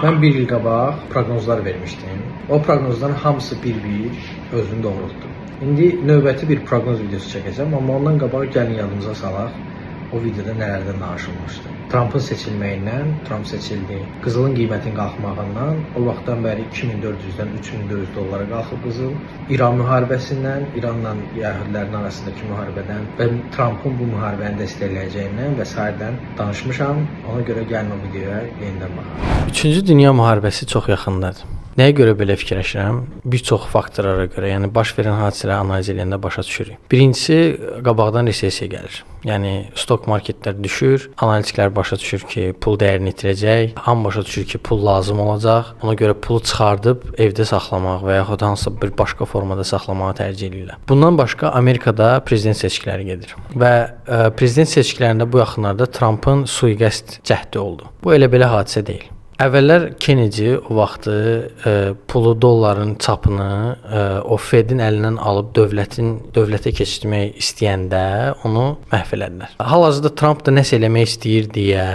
Mən bir il qabaq proqnozlar vermişdim. O proqnozların hamısı bir-bir özünü doğrultdu. İndi növbəti bir proqnoz videosu çəkəcəm, amma ondan qabaq gəlin yadımıza salaq o videoda nələrdən danışılmışdı. Trumpın seçilməyindən, Trump seçildi. Qızılın qiymətinin qalxmağından, o vaxtdan bəri 2400-dən 3400 dollara qalxıb qızıl. İran müharibəsindən, İranla yəhudilərin arasındakı müharibədən və Trumpın bu müharibəni dəstəkləyəcəyindən və sairədən danışmışam. Ona görə gəlin o videoya yenidən baxaq. Üçüncü Dünya müharibəsi çox yaxındadır. Nəyə görə belə fikirləşirəm? Bir çox faktorlara görə, yəni baş verən hadisələri analiz edəndə başa düşürük. Birincisi, qabaqdan resessiya gəlir. Yəni stok marketlər düşür, analitiklər başa düşür ki, pul dəyərini itirəcək, hamı başa düşür ki, pul lazım olacaq. Ona görə pulu çıxardıb evdə saxlamaq və yaxud hansısa bir başqa formada saxlamağı tərcih edirlər. Bundan başqa Amerikada prezident seçkiləri gedir və prezident seçkilərində bu yaxınlarda Trumpın sui-qəsd cəhdi oldu. Bu elə belə hadisə deyil. Əvvəllər Kennedy o vaxtı pulu, dolların çapını o Fed-in əlindən alıb dövlətə keçirmək istəyəndə onu məhv elədilər. Hal-hazırda Trump da nəsə eləmək istəyir deyə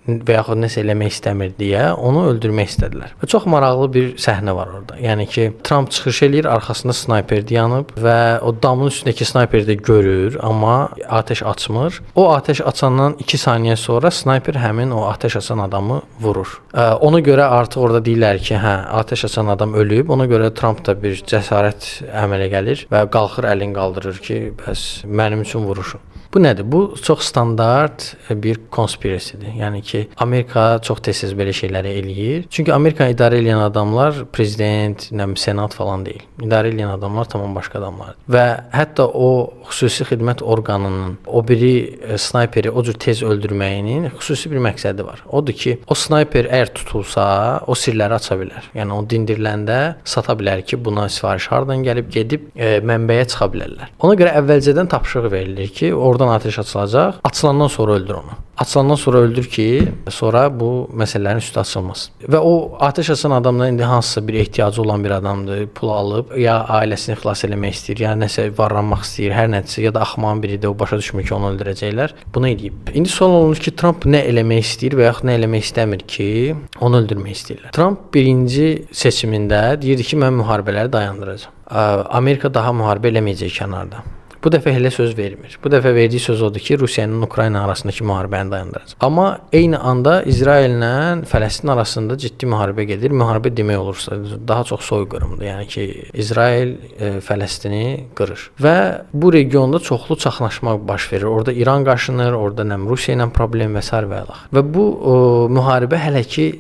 və yaxud nəsə eləmək istəmir deyə onu öldürmək istədilər. Və çox maraqlı bir səhnə var orada. Yəni ki, Trump çıxış eləyir, arxasında snayper dayanıb və o damın üstündəki snayperi də görür, amma atəş açmır. O atəş açandan 2 saniyə sonra snayper həmin o atəş açan adamı vurur. Ona görə artıq orada deyirlər ki, hə, atəş açan adam ölüb. Ona görə Trump da bir cəsarət əmələ gəlir və qalxır, əlini qaldırır ki, bəs mənim üçün vuruşun. Bu nədir? Bu çox standart bir conspiracy-dir. Yəni ki, Amerika çox tez-tez belə şeyləri eləyir. Çünki Amerikanı idarə edən adamlar prezident, nə bilim, senat falan deyil. İdarə edən adamlar tamam başqa adamlardır. Və hətta o xüsusi xidmət orqanının o biri snayperi o cür tez öldürməyinin xüsusi bir məqsədi var. Odur ki, o snayper əgər tutulsa, o sirləri aça bilər. Yəni o dindiriləndə sata bilər ki, buna sifariş hardan gəlib, gedib mənbəyə çıxa bilərlər. Ona görə əvvəlcədən tapşırıq verilir ki, oradan atəş açılacaq. Açılandan sonra öldür onu. Açılandan sonra öldür ki, sonra bu məsələlərin üstü açılmasın. Və o atəş açan adamdan indi hansısa bir ehtiyacı olan bir adamdır, pul alıb ya ailəsini xilas eləmək istəyir, ya nəsə varlanmaq istəyir, hər nədirsə, ya da axmağın biridir, o başa düşmür ki, onu öldürəcəklər. Bunu eləyib. İndi sual olunur ki, Trump nə eləmək istəyir və yaxud nə eləmək istəmir ki, onu öldürmək istəyirlər. Trump birinci seçimində deyirdi ki, mən müharibələri dayandıracağam. Amerika daha müharibə eləməyəcək kənarda. Bu dəfə elə söz vermir. Bu dəfə verdiyi söz odur ki, Rusiya ilə Ukrayna arasındakı müharibəni dayandıracaq. Amma eyni anda İsraillə Fələstin arasında ciddi müharibə gedir. Müharibə demək olursa, daha çox soyqırımdır. Yəni ki, İsrail Fələstini qırır. Və bu regionda çoxlu çaxnaşma baş verir. Orada İran qaşınır, orada nə Rusiya ilə problem və sair və ilaxır. Və bu müharibə hələ ki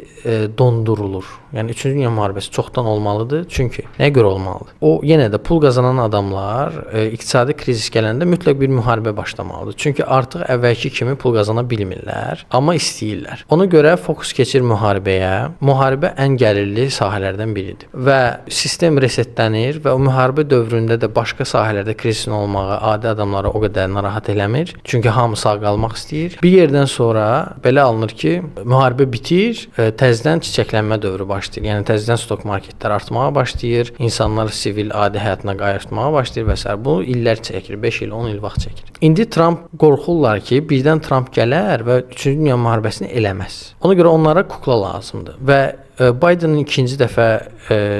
dondurulur. Yəni 3-cü Dünya müharibəsi çoxdan olmalıdır. Çünki nəyə görə olmalıdır? O yenə də pul qazanan adamlar iqtisadi krizis gələndə mütləq bir müharibə başlamalıdır. Çünki artıq əvvəlki kimi pul qazana bilmirlər, amma istəyirlər. Ona görə fokus keçir müharibəyə. Müharibə ən gəlirli sahələrdən biridir. Və sistem resetlənir və o müharibə dövründə də başqa sahələrdə krizisin olmağı adi adamları o qədər narahat eləmir. Çünki hamı sağ qalmaq istəyir. Bir yerdən sonra belə alınır ki, müharibə bitir, təzədən çiçəklənmə dövrü başlayır. Yəni təzədən stok marketlər artmağa başlayır, insanlar sivil adi həyatına qayıtmağa başlayır və sair. Bu illər çəkir, 5 il, 10 il vaxt çəkir. İndi Trump qorxurlar ki, birdən Trump gələr və 3-cü Dünya müharibəsini eləməz. Ona görə onlara kukla lazımdır və Bidenın ikinci dəfə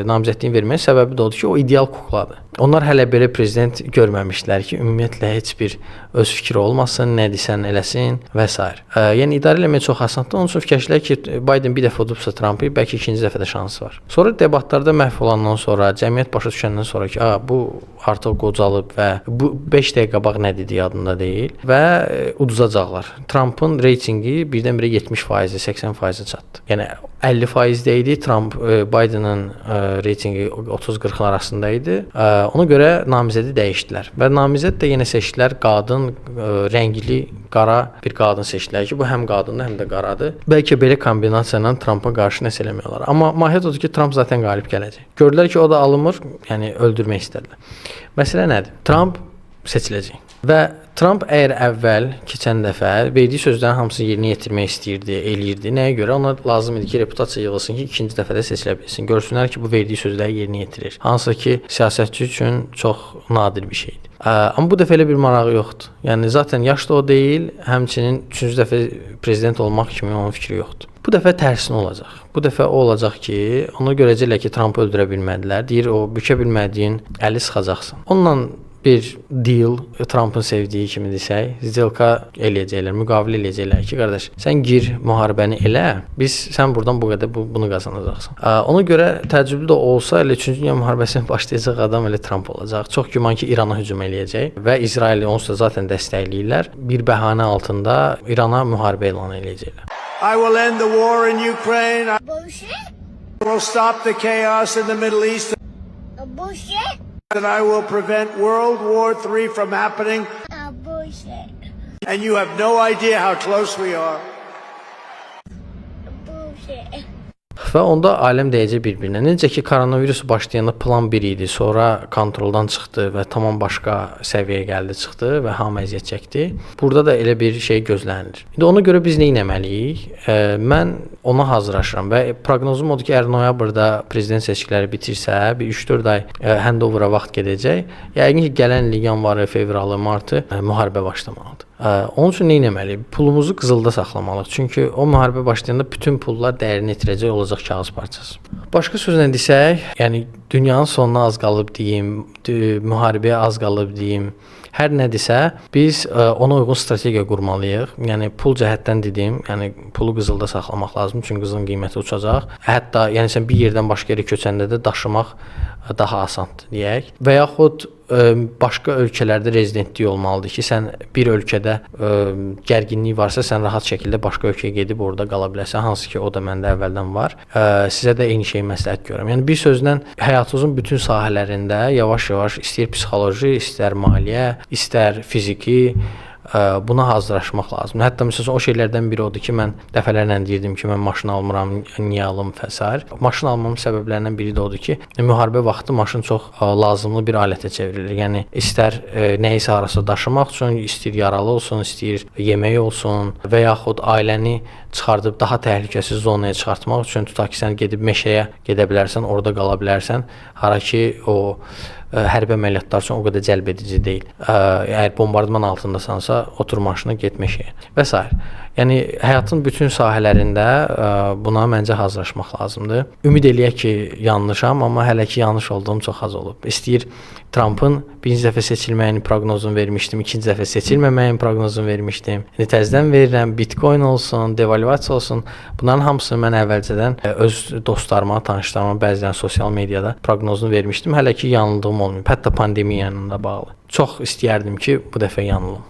namizədliyini verməyin səbəbi də odur ki, o ideal kukladır. Onlar hələ belə prezident görməmişdilər ki, ümumiyyətlə heç bir öz fikri olmasın, nə desən eləsin və sair. Yəni idarə eləmək çox asandır. Onun üçün fikirləşdilər ki, Biden bir dəfə udubsa Trumpı, bəlkə ikinci dəfə də şansı var. Sonra debatlarda məhv olandan sonra, cəmiyyət başa düşəndən sonra ki, bu artıq qocalıb və bu 5 dəqiqə qabaq nə dedi yadında deyil və uduzacaqlar. Trumpın reytinqi birdən-birə 70%-ə, 80%-ə çatdı. Yəni 50%-də idi. Trump Bidenın reytinqi 30-40-ın arasında idi. Ona görə namizədi dəyişdilər və namizəd də yenə seçdilər qadın, rəngli, qara bir qadın seçdilər ki, bu həm qadındır, həm də qaradır. Bəlkə belə kombinasiya ilə Trumpa qarşı nəsə eləmək olar. Amma mahiyyət odur ki, Trump zaten qalib gələcək. Gördülər ki, o da alınmır, yəni öldürmək istədilər. Məsələ nədir? Trump seçiləcək. Və Tramp əgər əvvəl keçən dəfə verdiyi sözlərin hamısını yerinə yetirmək istəyirdi, eləyirdi. Nəyə görə? Ona lazım idi ki, reputasiya yığılsın ki, ikinci dəfə də seçilə bilsin. Görsünlər ki, bu verdiyi sözləri yerinə yetirir. Hansı ki, siyasətçi üçün çox nadir bir şeydir. Amma bu dəfə elə bir marağı yoxdur. Yəni zaten yaşlı o deyil, həmçinin üçüncü dəfə prezident olmaq kimi onun fikri yoxdur. Bu dəfə tərsinə olacaq. Bu dəfə o olacaq ki, onu görəcəklər ki, Trampı öldürə bilmədilər. Deyir o bükə bilmədiyin əli sıxacaqsan. Onunla bir deal, Trumpın sevdiyi kimi desək, сделка eləyəcəklər, müqavilə eləyəcəklər ki, qardaş, sən gir müharibəni elə, biz sən burdan bu qədər bunu qazanacaqsan. Ona görə təəccüblü də olsa, elə 3-cü Dünya müharibəsini başlayacaq adam elə Trump olacaq. Çox güman ki, İrana hücum eləyəcək və İsraili onsuz da zaten dəstəkləyirlər. Bir bəhanə altında İrana müharibə elan eləyəcəklər. I will end the war in Ukraine. I Bullshit. will stop the chaos in the Middle East. Bullshit. And I will prevent World War III from happening. Bullshit. And you have no idea how close we are. Bullshit. Və onda aləm dəyəcək bir-birinə. Necə ki koronavirus başlayanda plan 1 idi, sonra kontroldan çıxdı və tamam başqa səviyyəyə gəldi, çıxdı və hamı əziyyət çəkdi. Burada da elə bir şey gözlənilir. İndi ona görə biz nə etməliyik? Mən ona hazırlaşıram və proqnozum odur ki, əgər noyabrda prezident seçkiləri bitirsə, bir 3-4 ay handover-a vaxt gedəcək. Yəqin ki, gələn il yanvarı, fevralı, martı müharibə başlamalıdır. Onun üçün nə etməliyik? Pulumuzu qızılda saxlamalıyıq. Çünki o müharibə başlayanda bütün pullar dəyərini itirəcək, olacaq kağız parçası. Başqa sözlə desək, yəni dünyanın sonuna az qalıb deyim, müharibəyə az qalıb deyim, hər nədirsə biz ona uyğun strategiya qurmalıyıq. Yəni pul cəhətdən dedim, yəni pulu qızılda saxlamaq lazımdır, çünki qızılın qiyməti uçacaq. Hətta yəni sən bir yerdən başqa yerə köçəndə də daşımaq daha asandır deyək. Və yaxud başqa ölkələrdə rezidentlik olmalıdır ki, sən bir ölkədə gərginlik varsa, sən rahat şəkildə başqa ölkəyə gedib orada qala bilərsən, hansı ki, o da məndə əvvəldən var. Sizə də eyni şeyi məsləhət görürəm. Yəni bir sözlə həyatınızın bütün sahələrində yavaş-yavaş istəyir psixoloji, istər maliyyə, istər fiziki buna hazırlaşmaq lazımdır. Hətta məsələn o şeylərdən biri odur ki, mən dəfələrlə deyirdim ki, mən maşın almıram, niyə alım və sair. Maşın almamın səbəblərindən biri də odur ki, müharibə vaxtı maşın çox lazımlı bir alətə çevrilir. Yəni istər nəyisə harasa daşımaq üçün, istəyir yaralı olsun, istəyir yemək olsun və yaxud ailəni çıxardıb daha təhlükəsiz zonaya çıxartmaq üçün, tutaq ki, sən gedib meşəyə gedə bilərsən, orada qala bilərsən. Hara ki o hərbi əməliyyatlar üçün o qədər cəlb edici deyil. Əgər bombardman altındasansa, otur maşına, get meşəyə və sair. Yəni həyatın bütün sahələrində buna məncə hazırlaşmaq lazımdır. Ümid eləyək ki, yanlışam, amma hələ ki yanlış olduğum çox az olub. İstəyir Trumpın birinci dəfə seçilməyini proqnozunu vermişdim, ikinci dəfə seçilməməyini proqnozunu vermişdim. İndi təzədən verirəm, Bitcoin olsun, devalvasiya olsun. Bunların hamısını mən əvvəlcədən öz dostlarıma, tanışlarıma bəzən sosial mediada proqnozunu vermişdim. Hələ ki yanıldığım olmayıb. Hətta pandemiya ilə də bağlı. Çox istəyərdim ki, bu dəfə yanılım.